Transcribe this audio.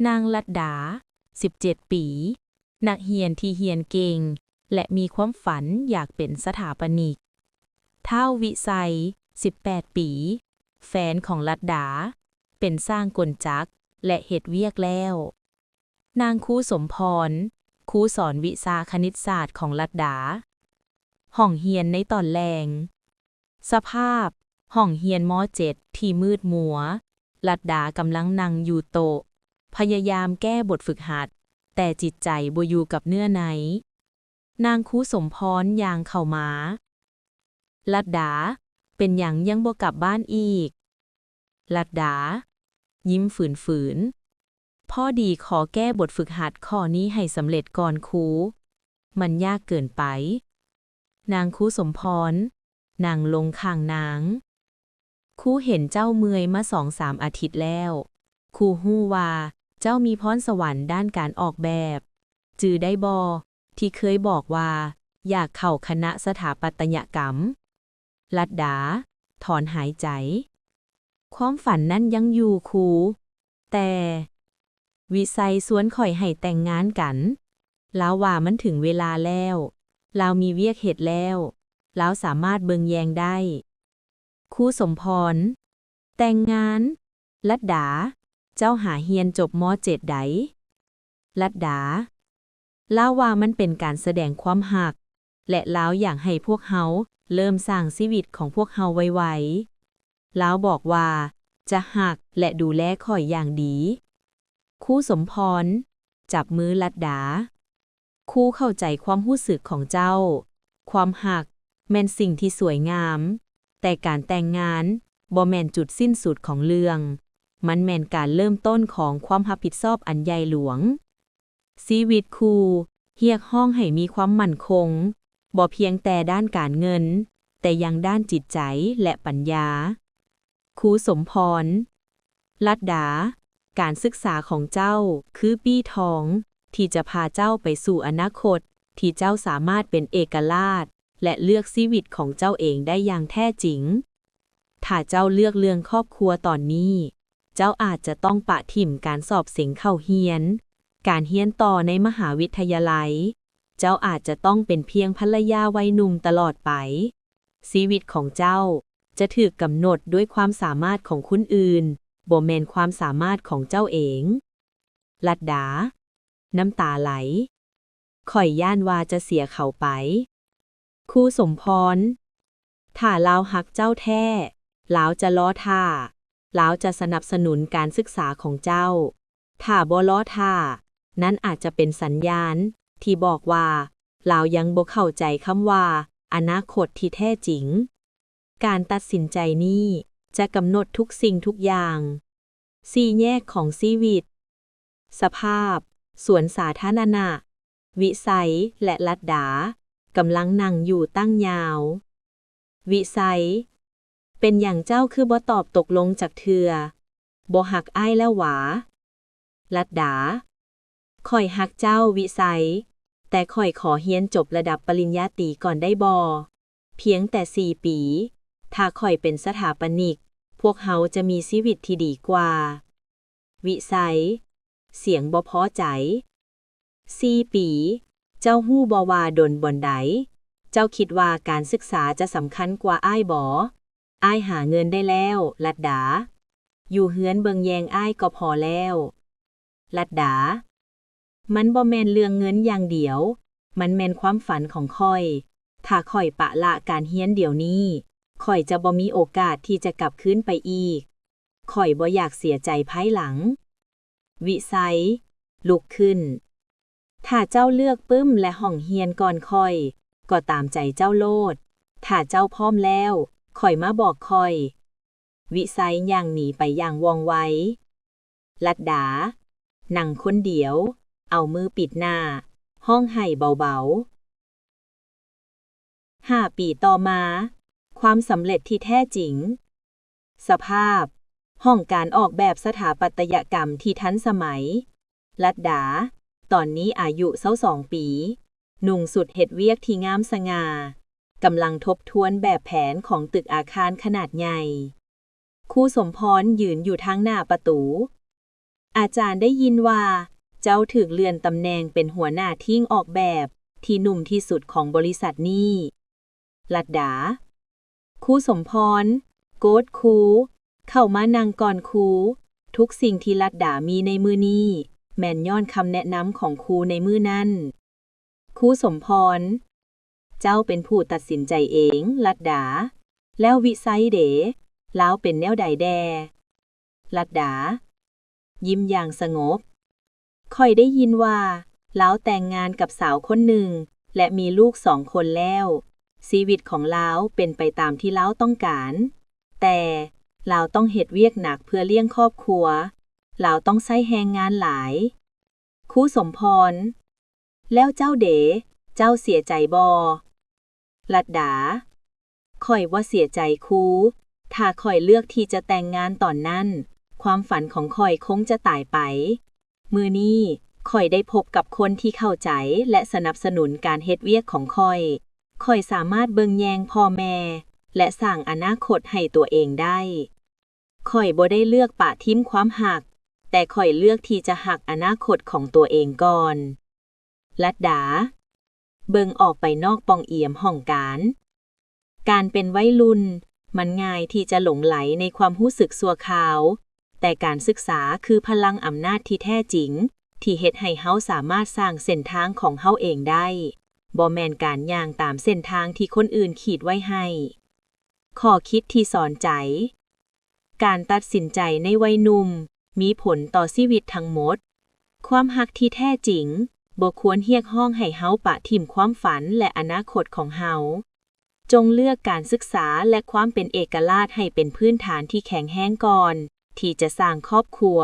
ນາງລັດດາ ສິບເຈັດປີ, ນັກຮຽນທີ່ຮຽນເກັ່ງ ແລະ ມີຄວາມຝັນຢາກເປັນສະຖາປະນິກ. ທ້າວວິໄຊ ສິບແປດປີ, ແຟນຂອງລັດດາ, ເປັນຊ່າງກົນຈັກ ແລະ ເຮັດວຽກແລ້ວ. ນາງຄູສົມພອນ, ຄູສອນວິຊາຄະນິດສາດຂອງລັດດາ. ຫ້ອງຮຽນໃນຕອນແລງ. ສະພາບ ຫ້ອງຮຽນ ມໍເຈັດ ທີ່ມືດມົວ. ລັດດາກຳລັງນັ່ງຢູ່ໂຕະ, ພະຍາຍາມແກ້ບົດຝຶກຫັດ, ແຕ່ຈິດໃຈບໍ່ຢູ່ກັບເນື້ອໃນ. ນາງຄູສົມພອນຍ່າງເຂົ້າມາ. ລັດດາ, ເປັນຫຍັງຍັງບໍ່ກັບບ້ານອີກ? ລັດດາ, ຍິ້ມຝືນໆ. ພໍດີຂໍແກ້ບົດຝຶກຫັດຂໍ້ນີ້ໃຫ້ສຳເລັດກ່ອນຄູ. ມັນຍາກເກີນໄປ. ນາງຄູສົມພອນ, ນັ່ງລົງຂ້າງນາງ. ຄູເຫັນເຈົ້າເມື່ອຍມາສອງສາມອາທິດແລ້ວ. ຄູຮູ້ວ່າເຈົ້າມີພອນສະຫວັນດ້ານການອອກແບບ. ຈື່ໄດ້ບໍ່ ທີ່ເຄີຍບອກວ່າຢາກເຂົ້າຄະນະສະຖາປັດຕະຍະກຳ? ລັດດາ ຖອນຫາຍໃຈ. ຄວາມຝັນນັ້ນຍັງຢູ່ຄູ, ແຕ່ ວິໄຊຊວນຂ້ອຍໃຫ້ແຕ່ງງານກັນ. ລາວວ່າມັນເຖິງເວລາແລ້ວ. ລາວມີວຽກເຮັດແລ້ວ. ລາວສາມາດເບິ່ງແຍງໄດ້. ຄູສົມພອນ, ແຕ່ງງານ? ລັດດາ, ເຈົ້າຫາຮຽນຈົບ ມໍເຈັດ ໃດ? ລັດດາ, ລາວວ່າມັນເປັນການສະແດງຄວາມຮັກ ແລະ ລາວຢາກໃຫ້ພວກເຮົາເລີ່ມສ້າງຊີວິດຂອງພວກເຮົາໄວໆ. ລາວບອກວ່າຈະຮັກ ແລະ ດູແລຂ້ອຍຢ່າງດີ. ຄູສົມພອນ ຈັບມືລັດດາ. ຄູເຂົ້າໃຈຄວາມຮູ້ສຶກຂອງເຈົ້າ. ຄວາມຮັກແມ່ນສິ່ງທີ່ສວຍງາມ, ແຕ່ການແຕ່ງງານບໍ່ແມ່ນຈຸດສິ້ນສຸດຂອງເລື່ອງ. ມັນແມ່ນການເລີ່ມຕົ້ນຂອງຄວາມຮັບຜິດຊອບອັນໃຫຍ່ຫຼວງ. ຊີວິດຄູ່ຮຽກຮ້ອງໃຫ້ມີຄວາມໝັ້ນຄົງ, ບໍ່ພຽງແຕ່ດ້ານການເງິນ, ແຕ່ຍັງດ້ານຈິດໃຈ ແລະ ປັນຍາ. ຄູສົມພອນ ລັດດາ, ການສຶກສາຂອງເຈົ້າຄືປີ້ທອງທີ່ຈະພາເຈົ້າໄປສູ່ອະນາຄົດທີ່ເຈົ້າສາມາດເປັນເອກະລາດ ແລະ ເລືອກຊີວິດຂອງເຈົ້າເອງໄດ້ຢ່າງແທ້ຈິງ. ຖ້າເຈົ້າເລືອກເລື່ອງຄອບຄົວຕອນນີ້, ເຈົ້າອາດຈະຕ້ອງປະຖິ້ມການສອບເສັງເຂົ້າຮຽນ, ການຮຽນຕໍ່ໃນມະຫາວິທະຍາໄລ. ເຈົ້າອາດຈະຕ້ອງເປັນພຽງພັນລະຍາໄວໜຸ່ມຕະຫຼອດໄປ. ຊີວິດຂອງເຈົ້າຈະຖືກກຳນົດດ້ວຍຄວາມສາມາດຂອງຄົນອື່ນ, ບໍ່ແມ່ນຄວາມສາມາດຂອງເຈົ້າເອງ. ລັດດາ, ນ້ຳຕາໄຫຼ. ຂ້ອຍຢ້ານວ່າຈະເສຍເຂົາໄປ. ຄູສົມພອນ, ຖ້າລາວຮັກເຈົ້າແທ້, ລາວຈະລໍຖ້າ. ລາວຈະສະໜັບສະໜູນການສຶກສາຂອງເຈົ້າ. ຖ້າບໍ່ລໍຖ້າ, ນັ້ນອາດຈະເປັນສັນຍານທີ່ບອກວ່າລາວຍັງບໍ່ເຂົ້າໃຈຄຳວ່າອະນາຄົດທີ່ແທ້ຈິງ. ການຕັດສິນໃຈນີ້ຈະກຳນົດທຸກສິ່ງທຸກຢ່າງ. ສີ່ແຍກຂອງຊີວິດ. ສະພາບ, ສວນສາທາລະນະ. ວິໄຊ ແລະ ລັດດາ ກຳລັງນັ່ງຢູ່ຕັ້ງຍາວ. ວິໄຊ, ເປັນຫຍັງເຈົ້າຄືບໍ່ຕອບຕົກລົງຈັກເທື່ອ? ບໍ່ຮັກອ້າຍແລ້ວຫວາ? ລັດດາ, ຂ້ອຍຮັກເຈົ້າ ວິໄຊ, ແຕ່ຂ້ອຍຂໍຮຽນຈົບລະດັບປະລິນຍາຕີກ່ອນໄດ້ບໍ່? ພຽງແຕ່ສີ່ປີ. ຖ້າຂ້ອຍເປັນສະຖາປະນິກ, ພວກເຮົາຈະມີຊີວິດທີ່ດີກວ່າ. ວິໄຊ, ສຽງບໍ່ພໍໃຈ. ສີ່ປີ. ເຈົ້າຮູ້ບໍ່ວ່າດົນບ່ອນໃດ? ເຈົ້າຄິດວ່າການສຶກສາຈະສຳຄັນກວ່າອ້າຍບໍ? ອ້າຍຫາເງິນໄດ້ແລ້ວ, ລັດດາ. ຢູ່ເຮືອນເບິ່ງແຍງອ້າຍກໍພໍແລ້ວ. ລັດດາ. ມັນບໍ່ແມ່ນເລື່ອງເງິນຢ່າງດຽວ, ມັນແມ່ນຄວາມຝັນຂອງຂ້ອຍ. ຖ້າຂ້ອຍປະລະການຮຽນດຽວນີ້, ຂ້ອຍຈະບໍ່ມີໂອກາດທີ່ຈະກັບຄືນໄປອີກ. ຂ້ອຍບໍ່ຢາກເສຍໃຈພາຍຫຼັງ. ວິໄຊ ລຸກຂຶ້ນ. ຖ້າເຈົ້າເລືອກປຶ້ມ ແລະ ຫ້ອງຮຽນກ່ອນຂ້ອຍ, ກໍຕາມໃຈເຈົ້າໂລດ. ຖ້າເຈົ້າພ້ອມແລ້ວ, ຄ່ອຍມາບອກຂ້ອຍ. ວິໄຊຍ່າງໜີໄປຢ່າງວ່ອງໄວ. ລັດດາ ນັ່ງຄົນດຽວ, ເອົາມືປິດໜ້າ, ຮ້ອງໄຫ້ເບົາໆ. ຫ້າປີຕໍ່ມາ, ຄວາມສຳເລັດທີ່ແທ້ຈິງ. ສະພາບ, ຫ້ອງການອອກແບບສະຖາປັດຕະຍະກຳທີ່ທັນສະໄໝ. ລັດດາ, ຕອນນີ້ອາຍຸຊາວສອງປີ, ນຸ່ງຊຸດເຮັດວຽກທີ່ງາມສະຫງ່າ, ກຳລັງທົບທວນແບບແຜນຂອງຕຶກອາຄານຂະໜາດໃຫຍ່. ຄູສົມພອນຢືນຢູ່ທາງໜ້າປະຕູ. ອາຈານໄດ້ຍິນວ່າເຈົ້າຖືກເລື່ອນຕຳແໜ່ງເປັນຫົວໜ້າທີມອອກແບບທີ່ໜຸ່ມທີ່ສຸດຂອງບໍລິສັດນີ້. ລັດດາ. ຄູສົມພອນ. ໂກດຄູ. ເຂົ້າມານັ່ງກ່ອນຄູ. ທຸກສິ່ງທີ່ລັດດາມີໃນມື້ນີ້ ແມ່ນຍ້ອນຄຳແນະນຳຂອງຄູໃນມື້ນັ້ນ. ຄູສົມພອນ. ເຈົ້າເປັນຜູ້ຕັດສິນໃຈເອງ, ລັດດາ. ແລ້ວວິໄຊເດ? ລາວເປັນແນວໃດແດ່? ລັດດາ ຍິ້ມຢ່າງສະຫງົບ. ຂ້ອຍໄດ້ຍິນວ່າລາວແຕ່ງງານກັບສາວຄົນໜຶ່ງ ແລະ ມີລູກສອງຄົນແລ້ວ. ຊີວິດຂອງລາວເປັນໄປຕາມທີ່ລາວຕ້ອງການ, ແຕ່ລາວຕ້ອງເຮັດວຽກໜັກເພື່ອລ້ຽງຄອບຄົວ. ລາວຕ້ອງໃຊ້ແຮງງານຫຼາຍ. ຄູສົມພອນ. ແລ້ວເຈົ້າເດ? ເຈົ້າເສຍໃຈບໍ່? ລັດດາ. ຂ້ອຍບໍ່ເສຍໃຈຄູ. ຖ້າຂ້ອຍເລືອກທີ່ຈະແຕ່ງງານຕອນນັ້ນ, ຄວາມຝັນຂອງຂ້ອຍຄົງຈະຕາຍໄປ. ມື້ນີ້, ຂ້ອຍໄດ້ພົບກັບຄົນທີ່ເຂົ້າໃຈ ແລະ ສະໜັບສະໜູນການເຮັດວຽກຂອງຂ້ອຍ. ຂ້ອຍສາມາດເບິ່ງແຍງພໍ່ແມ່ ແລະ ສ້າງອະນາຄົດໃຫ້ຕົວເອງໄດ້. ຂ້ອຍບໍ່ໄດ້ເລືອກປະຖິ້ມຄວາມຮັກ, ແຕ່ຂ້ອຍເລືອກທີ່ຈະຮັກອະນາຄົດຂອງຕົວເອງກ່ອນ. ລັດດາ ເບິ່ງອອກໄປນອກປ່ອງອຽມຫ້ອງການ. ການເປັນໄວລຸ້ນ, ມັນງ່າຍທີ່ຈະຫຼົງໄຫຼໃນຄວາມຮູ້ສຶກຊົ່ວຄາວ, ແຕ່ການສຶກສາຄືພະລັງອຳນາດທີ່ແທ້ຈິງ ທີ່ເຮັດໃຫ້ເຮົາສາມາດສ້າງເສັ້ນທາງຂອງເຮົາເອງໄດ້, ບໍ່ແມ່ນການຍ່າງຕາມເສັ້ນທາງທີ່ຄົນອື່ນຂີດໄວ້ໃຫ້. ຂໍ້ຄິດທີ່ສອນໃຈ. ການຕັດສິນໃຈໃນໄວໜຸ່ມມີຜົນຕໍ່ຊີວິດທັງໝົດ. ຄວາມຮັກທີ່ແທ້ຈິງບໍ່ຄວນຮຽກຮ້ອງໃຫ້ເຮົາປະຖິ້ມຄວາມຝັນ ແລະ ອະນາຄົດຂອງເຮົາ. ຈົ່ງເລືອກການສຶກສາ ແລະ ຄວາມເປັນເອກະລາດໃຫ້ເປັນພື້ນຖານທີ່ແຂງແຮງກ່ອນທີ່ຈະສ້າງຄອບຄົວ.